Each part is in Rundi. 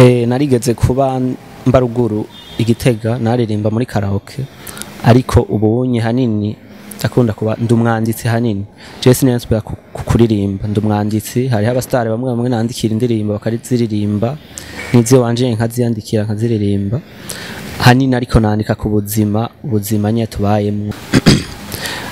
Narigeze kuba mbaruguru igitega naririmba muri karaoke, ariko ubunye hanini akunda kuba ndumwanditsi hanini. Je sinensubira kuririmba, ndumwanditsi. Hariho abastare bamwe bamwe nandikira indirimbo bakariziririmba, nizo wanje nkaziyandikira nkaziririmba hanini, ariko nandika ku buzima, ubuzima nye tubayemwo.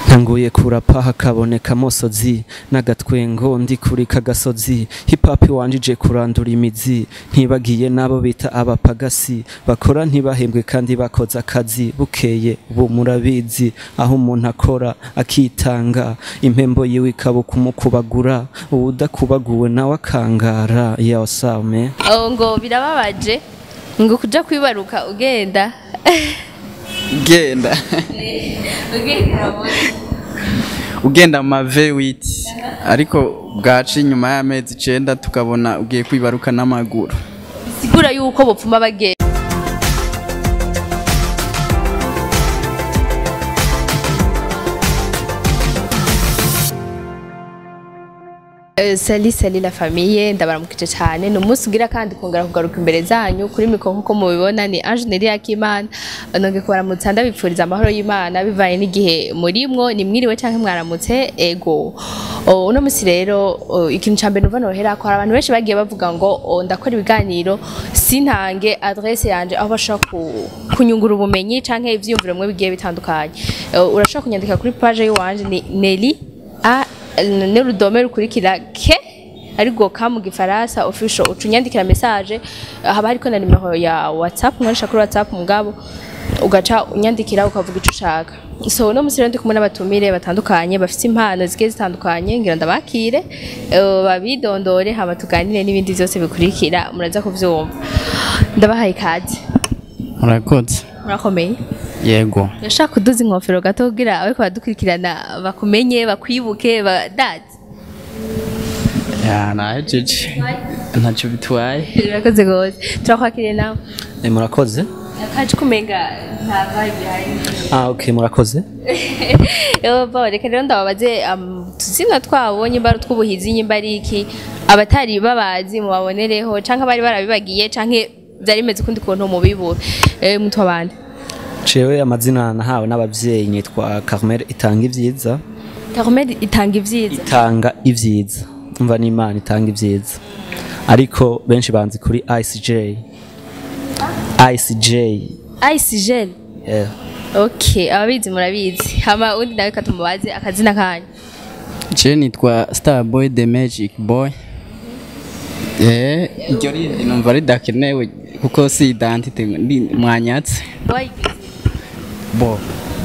Ntanguye kurapa hakaboneka mosozi n'agatwengo ndi kuri kagasozi, hip hop wanjije kurandura imizi, ntibagiye nabo bita abapagasi bakora ntibahembwe kandi bakoze akazi bukeye. Ubu murabizi aho umuntu akora akitanga, impembo yiwe ikaba kumukubagura, uwudakubaguwe nawe akangara. Yeah, what's up, man? Oh, ngo birababaje ngo kuja kwibaruka ugenda Genda ugenda ugenda mu V8, ariko bwaca inyuma y'amezi 9 tukabona ugiye kwibaruka n'amaguru. Sigura yuko bopfuma bagenda. Salut salut la famille, ndabaramukije cyane. Ni umunsi ugira kandi kongera kugaruka imbere zanyu kuri mikoro nkuko mubibona ni Ange Yakimana. Nonge kubaramutsa ndabipfuriza amahoro y'Imana bivanye n'igihe murimwo, ni mwiriwe canke mwaramutse. Ego, uno musi rero ikintu ca mbere numva nohera ko hari abantu benshi bagiye bavuga ngo ndakora ibiganiro sintange adresse yanje aho bashobora kunyungura ubumenyi canke ivyiyumviro mwe bigiye bitandukanye. Urashobora kunyandika kuri page yiwanje ni Nelly A n'urudome rukurikira ke ariko ka mu gifaransa official, ucunyandikira message, haba hariko na nimero ya WhatsApp nkoresha kuri WhatsApp, mugabo ugaca unyandikira ukavuga ico ushaka. So no musi rero ndi kumwe n'abatumire batandukanye bafite impano zigiye zitandukanye, ngira ndabakire babidondore hama tuganire n'ibindi vyose bikurikira, muraza kuvyumva. Ndabahaye ikaze. Murakoze. Murakomeye? Yego. Ndashaka kuduza inkofero gato kugira abariko baradukurikirana bakumenye, bakwibuke, badazi. Ya nahejeje, ntacyo bitwaye. Murakoze gose. Turakwakiriye nawe. Murakoze. Akaje kumenga nta vibe ihari. Ah, okay, murakoze. Bo reka rero ndababaze tuzina twabo, nyimba ari utw'ubuhizi, nyimba ari iki, abatari babazi mubabonereho canke abari barabibagiye canke vyari bimeze ukundi kuntu mubibure. Mutwa bande? Cewe amazina nahawe n'abavyeyi nitwa Carmel Itanga Ivyiza. Carmel Itanga Ivyiza. Itanga Ivyiza. Umva ni Imana itanga ivyiza. Ariko benshi banzi kuri ICJ. ICJ. ICJ. Yeah. Okay, ababizi murabizi. Hama undi nawe katumubaze akazina kanyu. Je nitwa Starboy the Magic Boy. Iryo rindi numva ridakenewe kuko si identity mwanyatse. Bo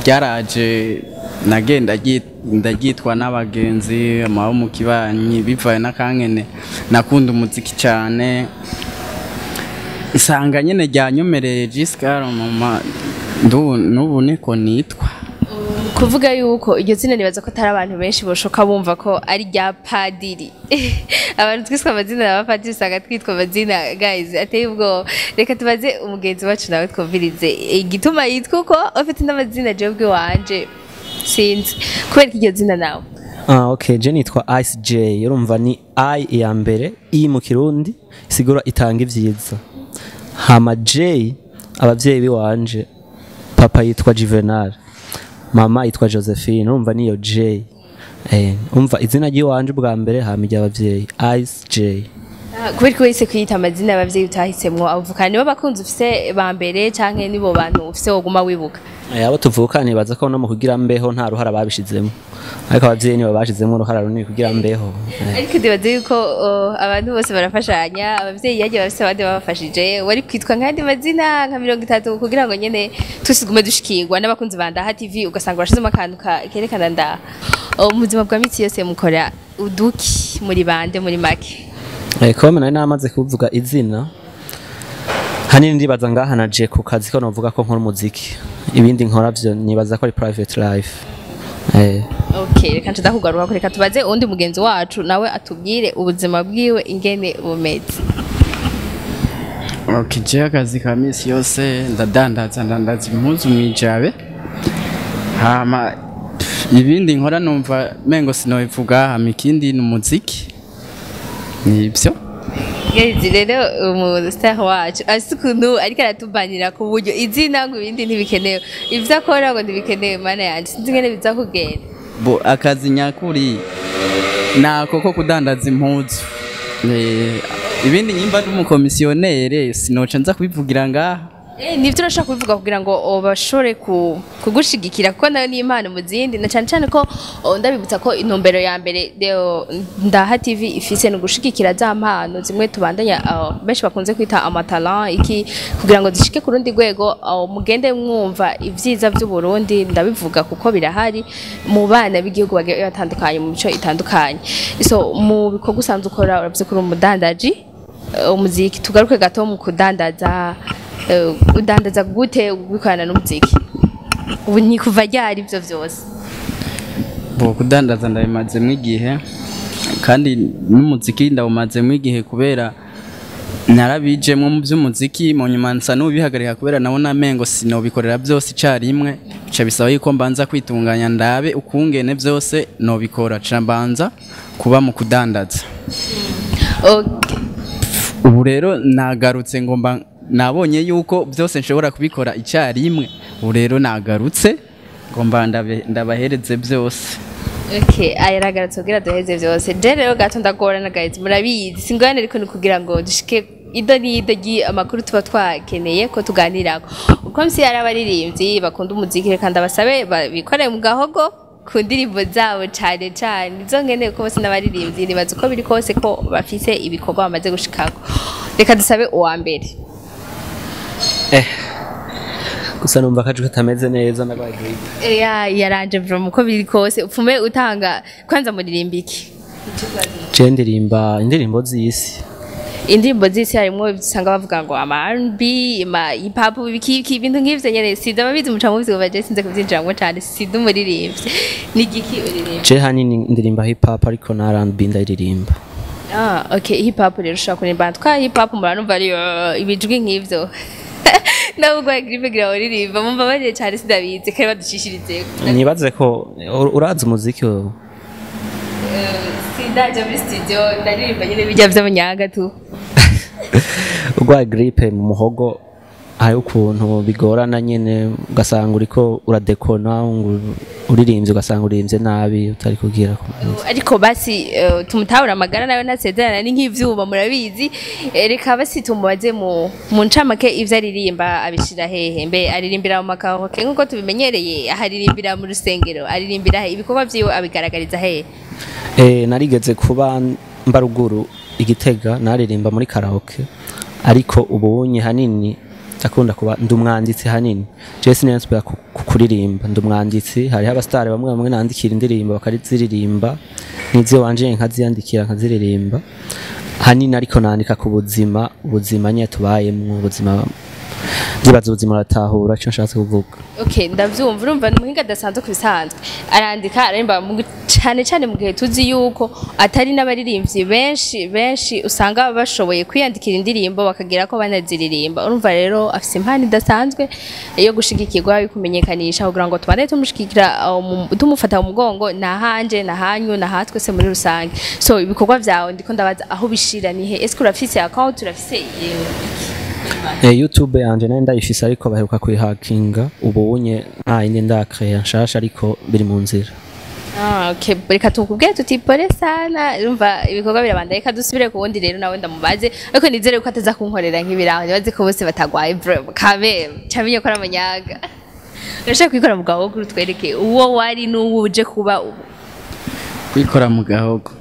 byaraje nagenda ndaryitwa n'abagenzi amabo mu kibanyi bivaye n'akankene nakunda umuziki cyane, nsanga nyene ryanyomereye Giscar mama n'ubu niko nitwa. Kuvuga yuko iryo zina nibaza ko atari abantu benshi boshoka bumva ko ari rya padiri. Abantu twiswe amazina y'abapadiri usanga twitwa amazina guys ateye ubwoba. Reka tubaze umugenzi wacu nawe twumvirize igituma yitwa uko, ufite n'amazina jewe wanje sinzi kubera iryo zina nawe. Ah, okay, je nitwa ICJ. Urumva ni I ya mbere, I mu Kirundi isigura itanga ivyiza. Hama J abavyeyi biwanje, papa yitwa Juvenal, mama yitwa Josephine, urumva niyo J. Umva izina ry'iwanje bwa mbere hama iry'abavyeyi ICJ. Kubera ko wese kwiyita amazina y'abavyeyi utahisemwo, abavukana nibo bakunzi ufise ba mbere canke nibo bantu ufise woguma wibuka? Abo tuvukana nibaza ko no mu kugira mbeho nta ruhara babishizemo, ariko abavyeyi nibo bashizemo uruhara runini kugira mbeho. Ariko ndibaza yuko abantu bose barafashanya, abavyeyi yagiye bafise abandi babafashije, wari kwitwa nk'andi mazina nka 30 kugira ngo nyene tusigume dushikirwa n'abakunzi ba Ndaha TV, ugasanga bashizemo akantu kerekana Ndaha. Mu buzima bwa misi yose mukora uduki muri bande muri make? Kome nari namaze kuvuga izina hanini ndibaza ngaha naje ku kazi ko novuga ko nkora umuziki, ibindi nkora vyo nibaza ko ari private life. Okay, reka nca kugaruka, reka tubaze undi mugenzi wacu nawe atubwire ubuzima bwiwe ingene bumeze. Okay, je akazi ka misi yose ndadandaza impuzu mwijabe, hama ibindi nkora numva mengo sinobivuga, hama ikindi ni umuziki. Nibyo. Guys, rero umustar wacu afise ukuntu ariko aratubanira ku buryo izina ngo ibindi ntibikenewe, ivyo akora ngo ntibikenewe. Mana yanje, sinzi ingene biza kugenda. Bo akazi nyakuri nako ko kudandaza impuzu. Ibindi nyimba ndi umukomisiyonere sinoca nza kubivugira ngaha. Nivyo urashaka kubivuga kugira ngo bashobore kugushigikira, kuko nayo ni impano mu zindi, na cane cane ko ndabibutsa ko intumbero ya mbere Ndaha TV ifise ni ugushigikira za mpano zimwe tubandanya, benshi bakunze kwita amatalent iki, kugira ngo zishike ku rundi rwego. Mugende mwumva ivyiza vy'u Burundi, ndabivuga kuko birahari mu bana b'igihugu bagiye batandukanye mu mico itandukanye. So mu bikorwa usanzwe ukora, uravuze ko uri umudandaji umuziki. Tugaruke gato mu kudandaza, udandaza gute bikorana n'umuziki? Ubu ni kuva ryari ivyo vyose? Bo kudandaza ndabimazemo igihe, kandi n'umuziki ndawumazemo igihe, kubera narabijemwo mu by'umuziki, mu nyuma nsa n'ubihagarika kubera nabona amengo sinobikorera byose icarimwe. Bica bisaba yuko mbanza kwitunganya, ndabe ukungene byose nobikora, ca mbanza kuba mu kudandaza. Ubu rero nagarutse, ngomba nabonye yuko byose nshobora kubikora icyarimwe. Ubu rero nagarutse ngomba ndabahereze byose. Okay, ayaragarutse kugira duheze vyose. Je rero gato ndagorana guys, murabizi singorane, ariko ni kugira ngo dushike ido n'ido amakuru tuba twakeneye ko tuganirako. Uko msi yari abaririmbyi bakunda umuziki, reka ndabasabe bikorere mu gahogo ku ndirimbo zabo cane cane izo nkeneye, ko bose n'abaririmbyi nibaza uko biri kose ko bafise ibikorwa bamaze gushikako. Reka dusabe uwa mbere. Gusa numva akajwi katameze neza, ndagwaye grippe. Ya yaranje from uko biri kose upfume utanga. Kwanza muririmba iki? Je ndirimba indirimbo z'isi. Indirimbo z'isi harimwo ibyo usanga bavuga ngo ama R&B, ama hip hop, ibiki ibiki, ibintu nk'ivyo nyene. Sinzi ababizi muca mubizi, kuva je sinze kuvyinjiramwo cane, sindi umuririmbyi. Ni igiki uririmba? Je hanini ndirimba hip hop, ariko na R&B ndayiririmba. Ah, okay, hip hop rero ushobora kuririmba twa hip hop, muranumva ari ibijwi nk'ivyo nawe urwaye grippe gira uririmba. Mumbabarire cane, sindabizi kare baducishirize. Nibaze ko urazi umuziki wewe? Sindaja muri studio, ndaririmba nyene bijya vy'abanyaga tu. Urwaye grippe mu muhogo hari ukuntu bigorana nyene, ugasanga uriko uradekona ngo uririmbye, ugasanga uririmbye nabi utari kugira ku. Ariko basi tumutahura amagara nawe ntasezerana ni nk'ivyuma murabizi. Reka basi tumubaze mu ncamake ivyo aririmba abishira hehe. Mbe aririmbira mu makaraoke nk'uko tubimenyereye, aharirimbira mu rusengero, aririmbira he? Ibikorwa vyiwe abigaragariza hehe? Narigeze kuba mbaruguru igitega, naririmba muri karaoke, ariko ubunye hanini ndakunda kuba ndi umwanditsi hanini. Je sinensubira kuririmba, ndi umwanditsi. Hariho abastare bamwe bamwe nandikira indirimbo bakaziririmba, n'izo wanje nkaziyandikira nkaziririmba hanini, ariko nandika ku buzima, ubuzima nyine tubayemwo, ubuzima ndibaza ubuzima uratahura ico nshatse kuvuga. Okay, ndavyumva. Urumva ni umuhinga adasanzwe ku bisanzwe, arandika, aririmba cane cane mu gihe tuzi yuko atari n'abaririmbyi benshi benshi usanga bashoboye kwiyandikira indirimbo bakagira ko banaziririmba. Urumva rero afise impano idasanzwe yo gushigikirwa, yo kumenyekanisha, kugira ngo tubane tumushigikira, tumufata mu mugongo, na hanje na hanyu na hatwe se muri rusange. So ibikorwa vyawe ndiko ndabaza aho bishira ni he? Ese urafise account, urafise YouTube yanje nayo ndayifise, ariko baheruka kuyihakinga. Ubunye nta yindi ndakreya nshasha, ariko biri mu nzira. Ah, okay. Reka tukubwire tuti pole sana. Urumva ibikorwa birabanda. Reka dusubire ku wundi rero nawe ndamubaze. Ariko nizere ko ataza kunkorera nk'ibiraho. Nibaze ko bose batagwaye bro. Kabe, camenye ko ari amanyaga. Urashaka kwikora mu gahogo utwereke uwo wari n'uwo uje kuba ubu. Kwikora mu gahogo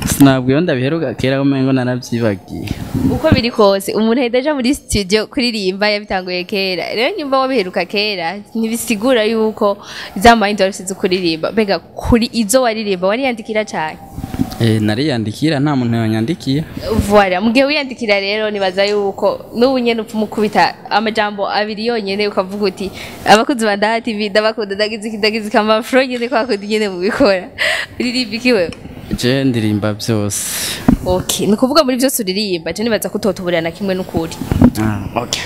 sinabwo iyo ndabiheruka kera, umengo naravyibagiye. Uko biri kose umuntu ahita aja muri studio kuririmba yabitanguye kera. Rero nyumva wabiheruka kera ntibisigura yuko za mind wari ufise zo kuririmba. Mbega kuri izo waririmba wariyandikira cyane? Nariyandikira, nta muntu yanyandikiye. Voilà, mugihe wiyandikira rero nibaza yuko n'ubu nyene upfa umukubita amajambo abiri yonyene ukavuga uti abakuzi ba Ndaha TV ndabakunda, ndagize iki, ndagize iki, amafro nyene kwa kundi nyene mubikora. Uririmba iki wewe? Je ndirimba byose. Okay, ni ukuvuga muri byose uririmba, je nibaza ko utotuburira na kimwe n'ukuri. Ah, okay.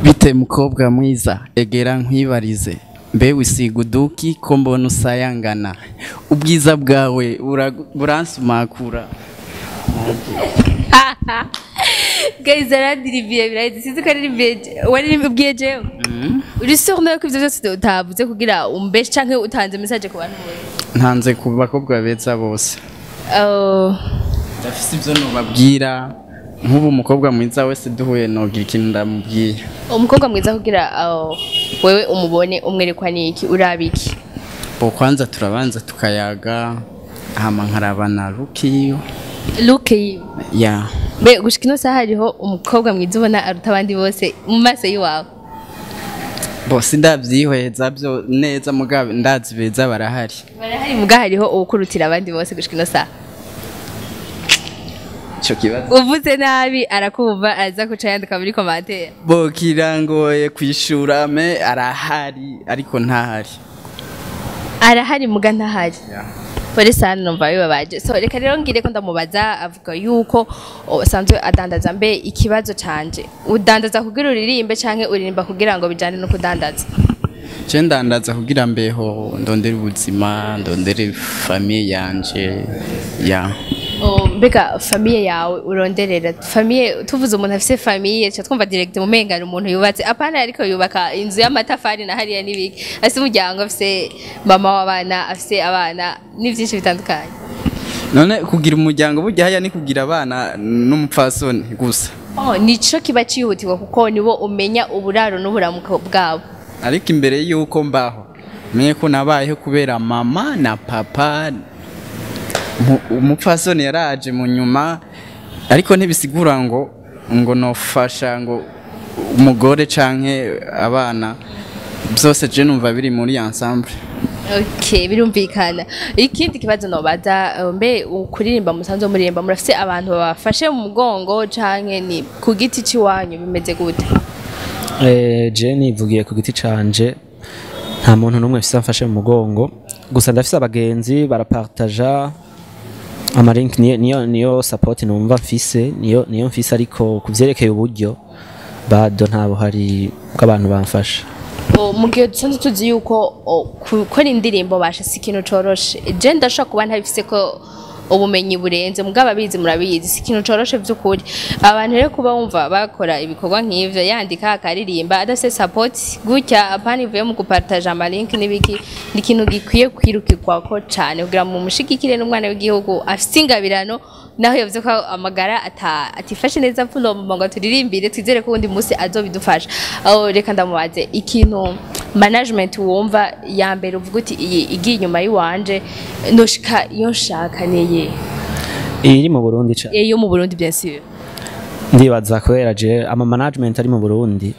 Bite mukobwa mwiza, egera nkwibarize, mbe wisiga uduki ko mbona usayangana, ubwiza bwawe buransumakura. Guys, arandirimbye biraheze, sinzi ko aririmbiye waririmbye jewe. Uri sûr nawe ko ivyo vyose utavuze kugira umbeshe canke utanze message ku bantu bose? Ntanze ku bakobwa beza bose. Oh. Ndafise ivyo nobabwira. Nk'ubu umukobwa mwiza wese duhuye nogira ikintu ndamubwiye. Umukobwa mwiza kugira wewe umubone, umwerekwa niki? Uraba iki? Bo, kwanza turabanza tukayaga, hama nkaraba na look yiwe. Look yiwe? Ya. Mbe gushika ino saha hariho umukobwa mwiza ubona aruta abandi bose mu maso y'iwawe? Bo, sindavyihweza byo neza, mugabe ndazi beza barahari. Barahari, muga hariho uwukurutira abandi bose gushika ino saha? Ico kibazo Uvuze nabi arakumva, aza kuca yandika muri commentaire. Bo, kirangoye kwishura, mais arahari ariko ntahari. Arahari muga ntahari. Ya. Pole sana, numva bibabaje. So reka rero ngire ko ndamubaza, avuga yuko asanzwe adandaza. Mbe ikibazo canje, udandaza kugira uririmbe canke uririmba kugira ngo bijane no kudandaza? Je ndandaza kugira mbeho, ndondere ubuzima, ndondere famille yanje, ya. Oh, mbega famille yawe, uronderera famille, tuvuze umuntu afise famille cha twumva direct mu mengano umuntu yubatse, apana ariko yubaka inzu y'amatafari na hariya n'ibiki, afise umuryango, afise mama w'abana, afise abana ni byinshi bitandukanye. None kugira umuryango burya haya ni kugira abana n'umupfasoni gusa? Oh, nico kiba cihutirwa kuko nibo umenya uburaro n'uburamuko bwabo. Ariko imbere y'uko mbaho, menye ko nabayeho kubera mama na papa. Umupfasoni yaraje mu nyuma, ariko ntibisigura ngo nofasha ngo umugore canke abana byose. Je numva biri muri ensemble. Okay, birumvikana. Ikindi kibazo nobaza, mbe ukuririmba musanzwe muririmba, murafise abantu babafashe mu mugongo canke ni ku giti ciwanyu, bimeze gute? Je nivugiye ku giti canje, nta muntu n'umwe mfise amfashe mu mugongo. Gusa ndafise abagenzi barapartaja amalink, niyo support numva mfise, niyo mfise. Ariko kuvyerekeye uburyo bado ntabo hari bw'abantu bamfasha. Mu gihe dusanzwe tuzi yuko gukora indirimbo basha si ikintu coroshe, je ndashobora kuba ntabifise ko ubumenyi burenze, mugabo abizi murabizi, si ikintu coroshe vy'ukuri. Abantu rero kuba wumva bakora ibikorwa nk'ivyo, yandika akaririmba adafise support gutya, apana ivuye mu gupartaja amalink n'ibiki, ni ikintu gikwiye kwirukirwako cane kugira ngo mumushigikire n'umwana w'igihugu afise ingabirano. Naho yavuze ko amagara atifashe neza pfuno ngo turirimbire, twizere ko uwundi munsi azobidufasha. Aho reka ndamubaze ikintu, management wumva ya mbere uvuga uti iyi igiye inyuma y'iwanje noshika iyo nshaka niye? Iri mu Burundi ca Iyo mu Burundi, bien sûr. Ndibaza kubera je ama management ari mu Burundi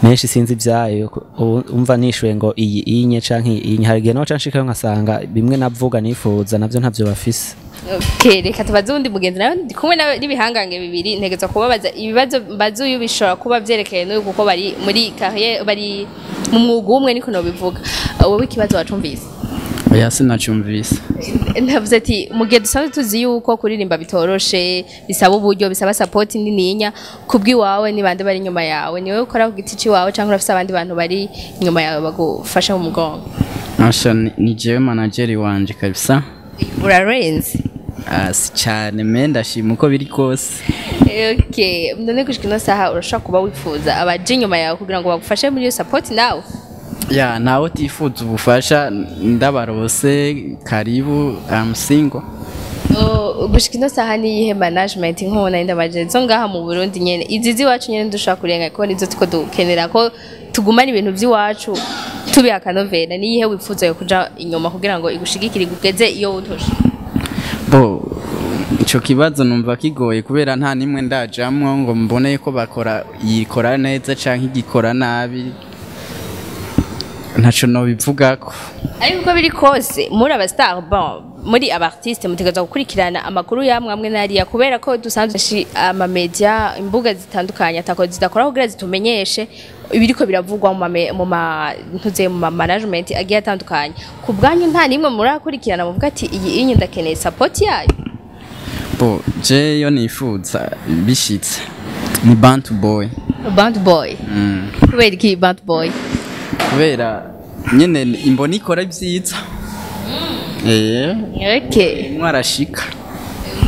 menshi sinzi ibyayo. Ubu umva nishuye ngo iyi inye canke iyi inye, hari igihe noca nshikayo nkasanga bimwe navuga nifuza navyo ntavyo bafise. Okay, reka tubaze uwundi mugenzi nawe. Ndi kumwe nawe n'ibihangange bibiri, ntegerezwa kubabaza ibibazo mbaza uyu bishobora kuba vyerekeye n'uyu kuko bari muri carrière, bari mu mwuga umwe, niko nobivuga. Wowe ikibazo wacumvise? Oya, sinacumvise. Navuze ati mu gihe dusanzwe tuzi yuko kuririmba bitoroshe, bisaba uburyo, bisaba support nininya, kubw'iwawe ni bande bari inyuma yawe? Ni wowe ukora ku giti ciwawe canke urafise abandi bantu bari inyuma yawe bagufasha mu mugongo? Asha, ni jewe manager wanje kabisa. Urarenze. Ah, si cyane, mais ndashima uko biri kose. Okay, none gushika ino saha urashobora kuba wifuza abaje inyuma yawe kugira ngo bagufashe muri iyo support nawe? Ya, ntawe utifuza ubufasha. Ndabarose, karibu, I'm single. Oh, gushika ino saha ni iyihe management nk'ubona ndamaje zo ngaha mu Burundi nyene, izi z'iwacu nyene dushobora kurenga ko nizo tuko dukenera ko tugumana ibintu by'iwacu tubiha akanovera, ni iyihe wifuza yo kuja inyuma kugira ngo igushigikire igugeze iyo utoshe? Bo, ico kibazo numva kigoye kubera nta nimwe ndajamwo ngo mbone ko bakora, yikora neza canke igikora nabi. Ntaco nobivugako. Ariko uko biri kose muri aba star, bon, muri aba artiste mutegerezwa gukurikirana amakuru yamwe amwe n'ariya, kubera ko dusanzwe ama media, imbuga zitandukanye atako zidakora kugira zitumenyeshe ibiriko biravugwa mu ma ntuze mu ma management agiye atandukanye. Ku bwanyu nta nimwe murakurikirana muvuga ati iyi inyi ndakeneye support yayo? Bo, je yo nifuza bishitse ni Bantu Boy. Band Boy? Kubera iki Band Boy? Kubera nyene imbona ikora ibyiza. Okay. Mwarashika.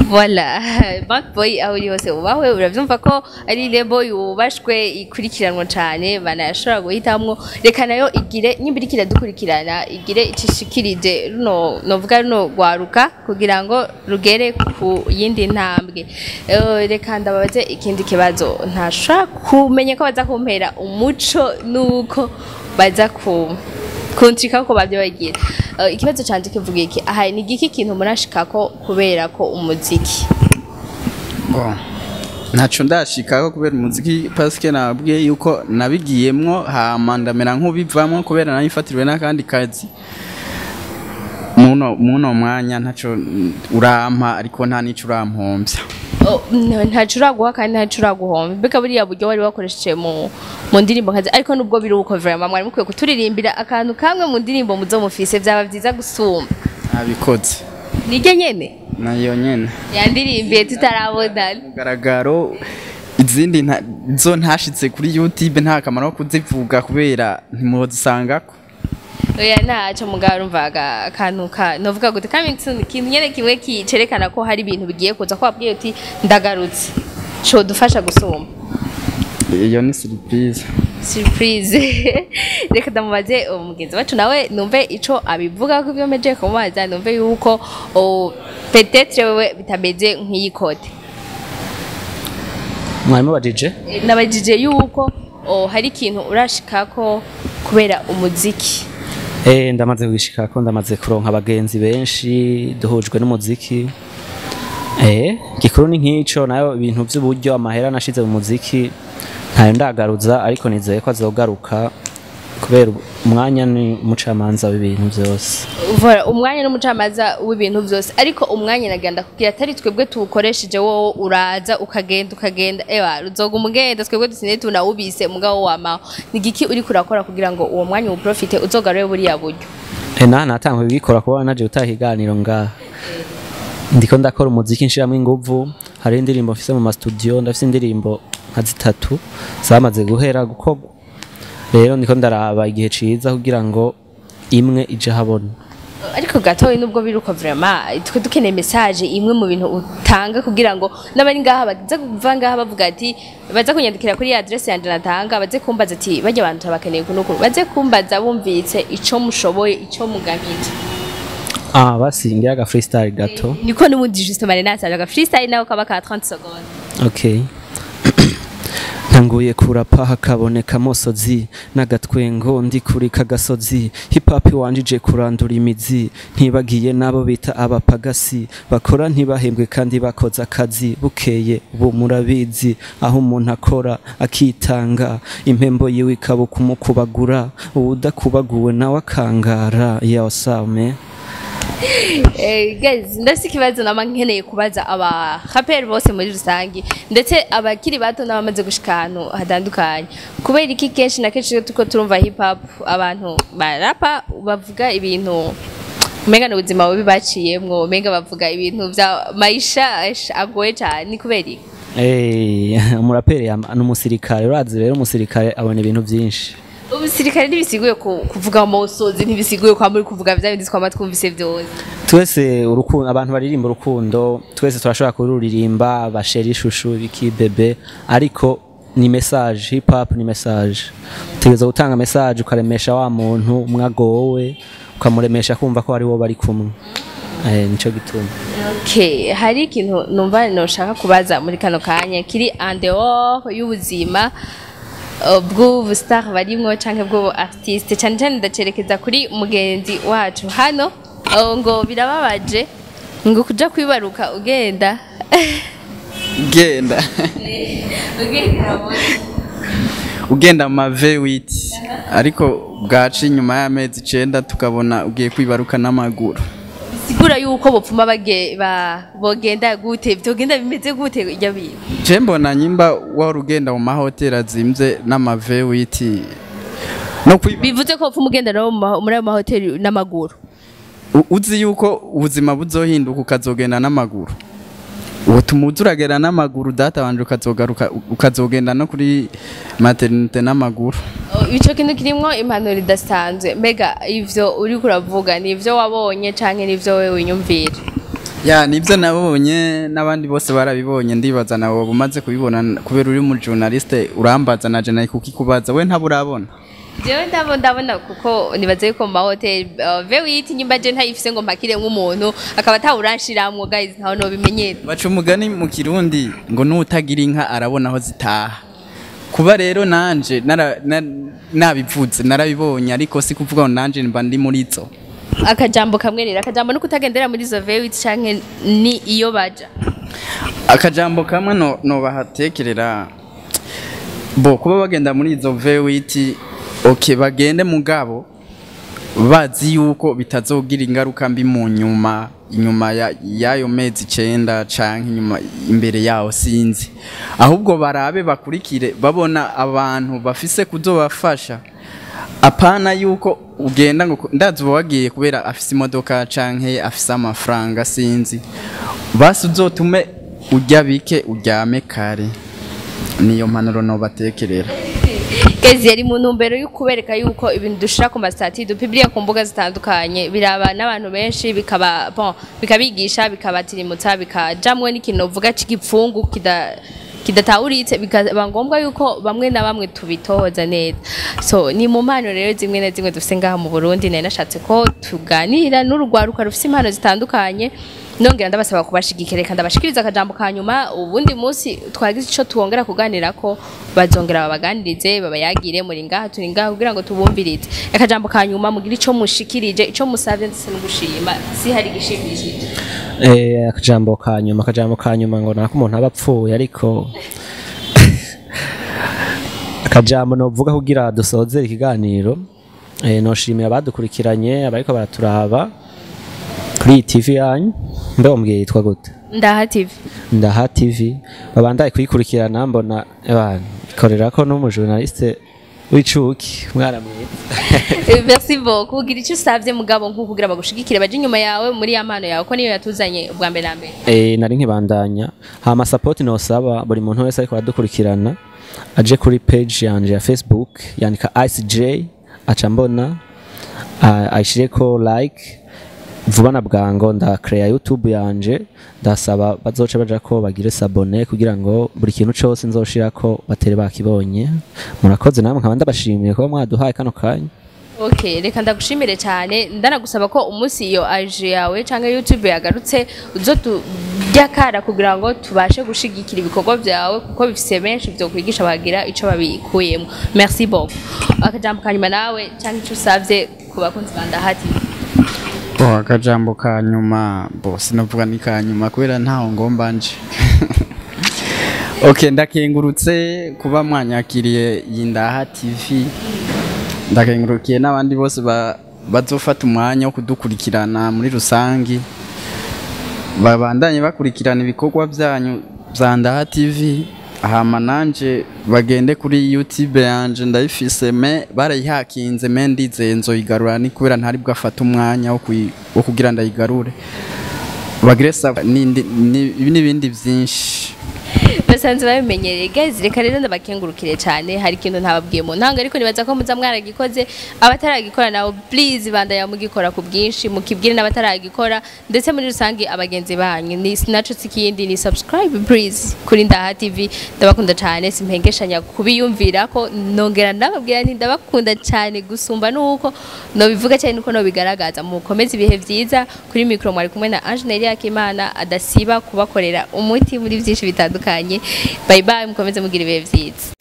Voilà, Bank Boy aho uri hose ubahwe, uravyumva ko ari label yubashwe, ikurikiranwa cane, banashobora guhitamwo. Reka nayo igire nyimba iriko iradukurikirana, igire icishikirije runo, novuga runo rwaruka, kugira ngo rugere ku yindi ntambwe. Reka ndababaze ikindi kibazo ntashobora kumenya ko baza kumpera umuco nuko baza ku kuntrika ko bavyo bagira. Ikibazo canje kivuga iki: aha ni igiki kintu murashikako kubera ko umuziki? Bon, ntaco ndashikako kubera umuziki, parce que nabwiye yuko nabigiyemwo hama ndamera nk'ubivamwo kubera nayifatiriwe n'akandi kazi. Muno mwanya ntaco urampa, ariko nta nico urampombya. Oh, ntaco uraguha kandi ntaco uraguhomba. Mbega buriya buryo wari wakoresheje mu ndirimbo nkazi, ariko nubwo biri uko, vraiment mwari mukwiye kuturirimbira akantu kamwe mu ndirimbo muzo mufise, vyaba vyiza gusumba. Nabikoze. Niryo nyene? Nayo nyene. Yandirimbiye tutarabonana. Mugaragaro izindi zo ntashitse kuri YouTube, nta kamaro ko kuzivuga kubera ntimuzisangako. Oya, ntaco, mugabo urumvaga akantu ka novuga gute, coming soon, ikintu nyene kimwe kicerekana ko hari ibintu bigiye kuza, ko wabwiye uti ndagarutse, codufasha gusumba. Iyo ni surprise. Surprise. Reka ndamubaze umugenzi wacu nawe, numve ico abivuga ko ibyo meje kumubaza, numve yuko peut-être wewe bitameze nk'iyi kote. Mwarimu bajije. Nabajije yuko hari ikintu urashikako kubera umuziki. Ndamaze gushikako, ndamaze kuronka abagenzi benshi duhujwe n'umuziki. Gikuru ni nk'ico, nayo ibintu vy'uburyo, amahera nashize mu muziki ntayo ndagaruza, ariko nizeye ko azogaruka kubera umwanya ni umucamanza w'ibintu vyose. Voilà, umwanya n'umucamanza w'ibintu vyose, ariko umwanya nagenda kugira atari twebwe tuwukoresheje, wowe uraza ukagenda ukagenda, ewa uzoga umugenda, twebwe dutinde tunawubise, mugabo wamaho. Ni igiki uriko urakora kugira ngo uwo mwanya uwuprofite, uzogarure buriya buryo? Na natanguye kubikora kuba naje gutaha ikiganiro ngaha. Ndiko ndakora umuziki, nshiramwo inguvu. Hari indirimbo mfise mu ma studio, ndafise indirimbo nka zitatu zamaze guhera gukorwa. Rero ndiko ndaraba igihe ciza kugira ngo imwe ije habona. Ariko gatoyi, nubwo biruko, vraiment twe dukeneye message imwe mu bintu utanga, kugira ngo n'abari ngaha baza kuva ngaha bavuga ati, baza kunyandikira kuri adresse yanje natanga, baze kumbaza ati bajya abantu bakeneye kunukuru, baze kumbaza bumvise ico mushoboye, ico mugamije. Ah, basi ngira aga freestyle gato. Niko n'ubundi justement nasabye aga freestyle nawe kaba ka 30 secondes. Okay. Ntanguye kurapa hakaboneka amosozi n'agatwengo, ndi kuri kagasozi. Hip hop wanjije kurandura imizi, ntibagiye nabo bita abapagasi bakora ntibahembwe kandi bakoze akazi bukeye. Ubu murabizi aho umuntu akora akitanga, impembo yiwe ikaba kumukubagura, uwudakubaguwe nawe akangara. Yeah, what's up, man? Guys, ndafise ikibazo nama nkeneye kubaza aba rapper bose muri rusangi, ndetse abakiri bato n'abamaze gushika ahantu hatandukanye: kubera iki kenshi na kenshi iyo turiko turumva hip hop, abantu barapa bavuga ibintu umenga ni ubuzima bubi baciyemwo, umenga bavuga ibintu vya maisha agoye cane? Ni kubera iki? Umuraperi ni umusirikare, urazi rero umusirikare abona ibintu vyinshi. Ubusirikare ntibisiguye kuvuga musozi, ntibisiguye kwa muri kuvuga vya bindi twama twumvise vyose. Twese urukundo, abantu baririmba urukundo, twese turashobora kururirimba, bashera ishushu biki bebe, ariko ni message. Hip hop ni message, utegereza gutanga message, ukaremesha wa muntu mwagowe, ukamuremesha kumva ko ari wo bari kumwe. Nico gituma. Okay, hari ikintu numva noshaka kubaza muri kano kanya kiri en dehors y'ubuzima bw'ubu star barimwo canke bw'ubu artiste, cane cane ndacerekeza kuri mugenzi wacu hano. Ngo birababaje ngo kuja kwibaruka ugenda Genda. Ugenda. Ugenda mu V8, ariko bwaca inyuma y'amezi 9 tukabona ugiye kwibaruka n'amaguru. Sigura yuko bopfuma bage ba bogenda gute, vyogenda bimeze gute irya bintu? Je mbona nyimba wari ugenda mu mahoteli azimvye n'ama V8 no kwiba. Bivuze ko bopfuma ugenda no muri ayo mahoteli n'amaguru? Uzi yuko ubuzima buzohinduka ukazogenda n'amaguru, uwo tumuzi uragenda n'amaguru, data wanje, ukazogaruka ukazogenda no kuri maternité n'amaguru. Oh, ico kintu kirimwo impanuro idasanzwe. Mbega ivyo uriko uravuga ni ivyo wabonye canke ni ivyo wewe winyumvira? Ya, nibyo nabonye, n'abandi bose barabibonye. Ndibaza nawe umaze kubibona kubera uri mu journaliste, urambaza naje nawe kukikubaza, we ntaburabona. Jewe ndabona kuko nibaze yuko mu mahoteli V8 nyimba je ntayifise ngo mpakire nk'umuntu akaba atawuranshiramwo, guys, ntaho nobimenyera. Baca umugani mu Kirundi ngo n'utagira inka arabona aho zitaha. Kuba rero nanje nabivuze, narabibonye, ariko si kuvuga ngo nanje mba ndi muri zo. Akajambo kamwe rero, akajambo no kutagendera muri izo V8 canke ni iyo baja. Akajambo kamwe no bahatekerera bo kuba bagenda muri izo V8, okay, bagende, mugabo bazi yuko bitazogira ingaruka mbi mu nyuma, inyuma y'ayo mezi 9 canke inyuma, imbere yaho sinzi. Ahubwo barabe, bakurikire, babona abantu bafise kuzobafasha, apana yuko ugenda ngo ndazi uba wagiye kubera afise imodoka canke afise amafaranga, sinzi. Basi uzotume urya bike, uryame kare. Niyo mpanuro nobatekerera. Guys, yari mu ntumbero yo kubereka yuko ibintu dushira ku ma statuts, dupubliya ku mbuga zitandukanye, biraba n'abantu benshi, bikaba bon, bikabigisha, bikabatirimutsa, bikajamwo n'ikintu uvuga c'igipfungu kidatawuritse, bikaba ngombwa yuko bamwe na bamwe tubitohoza neza. So ni mu mpano rero zimwe na zimwe dufise ngaha mu Burundi, nari nashatse ko tuganira n'urugwaruka rufise impano zitandukanye, nongera ndabasaba kubashigikira. Reka ndabashikiriza akajambo ka nyuma. Ubundi munsi twagize ico twongera kuganira ko bazongera babaganirize, babayagire. Muri ngaha, turi ngaha kugira ngo tubumvirize. Akajambo ka nyuma, mugire ico mushikirije, ico musavye, ndetse no gushima si hari igishimishije. Akajambo ka nyuma ngo nako umuntu aba apfuye, ariko akajambo novuga kugira dusozere ikiganiro, noshimira abadukurikiranye, abariko baraturaba kuri iyi TV yanyu. Mbe wambwiye yitwa gute? Ndaha TV. Ndaha TV, babandaye kuyikurikirana. Mbona ebana ikorera ko n'umujournaliste w'icuki, mwana mwiza. Merci beaucoup. Ugira icyo usavye mugabo nko kugira bagushigikire, baje inyuma yawe muri ya mpano yawe, ko niyo yatuzanye ubwa mbere na mbere. Nari nkibandanya. Hama support nosaba buri muntu wese ariko aradukurikirana, aje kuri page yanje ya Facebook, yandika ICJ aca mbona, ayishireko like vuba na bwango. Nda create YouTube yanje, ndasaba bazoca baja ko bagire s'abonner kugira ngo buri kintu cose nzoshirako batere bakibonye. Murakoze namwe, nkaba ndabashimiye kuba mwaduhaye kano kanya. Okay, reka ndagushimire cyane, ndanagusaba ko umunsi iyo IG yawe cyangwa YouTube yagarutse uzotubyakara kugira ngo tubashe gushigikira ibikorwa byawe, kuko bifise benshi byo kwigisha bagira ico babikuyemo. Merci beaucoup. Akajambo kanyuma nawe cyangwa ico usavye ku bakunzi ba Ndaha TV. Bo, akajambo ka nyuma, bo sinavuga ni ka nyuma kubera ntaho ngomba nje. Okay, ndakengurutse kuba mwanyakiriye iyi Ndaha TV. Ndakengurukiye n'abandi bose bazofata umwanya wo kudukurikirana muri rusangi, babandanye bakurikirana ibikorwa byanyu bya Ndaha TV. Hama nanje bagende kuri YouTube yanje, ndayifise me barayihakinze, me ndizeye nzoyigarura, ni kubera ntari bwafata umwanya wo kugira ndayigarure. Bagire n'ibindi byinshi. Basanzwe babimenyereye, guys. Reka rero ndabakengurukire cyane. Hari ikintu ntababwiye mu ntango, ariko nibaza ko muza mwaragikoze. Abataragikora nabo, please, bandaya mugikora ku bwinshi, mukibwire n'abataragikora, ndetse muri rusange abagenzi banyu. Ni sinaco ikindi ni subscribe please kuri Ndaha TV. Ndabakunda cyane, simpengeshanya kubiyumvira ko nongera ndababwira nti ndabakunda cyane gusumba nuko no bivuga cyane nuko no bigaragaza. Mukomeze ibihe byiza. Kuri micro mwari kumwe na Ange Yakimana, adasiba kubakorera umuti muri byinshi bitandukanye. Bye bye, mukomeze mugira ibihe byiza.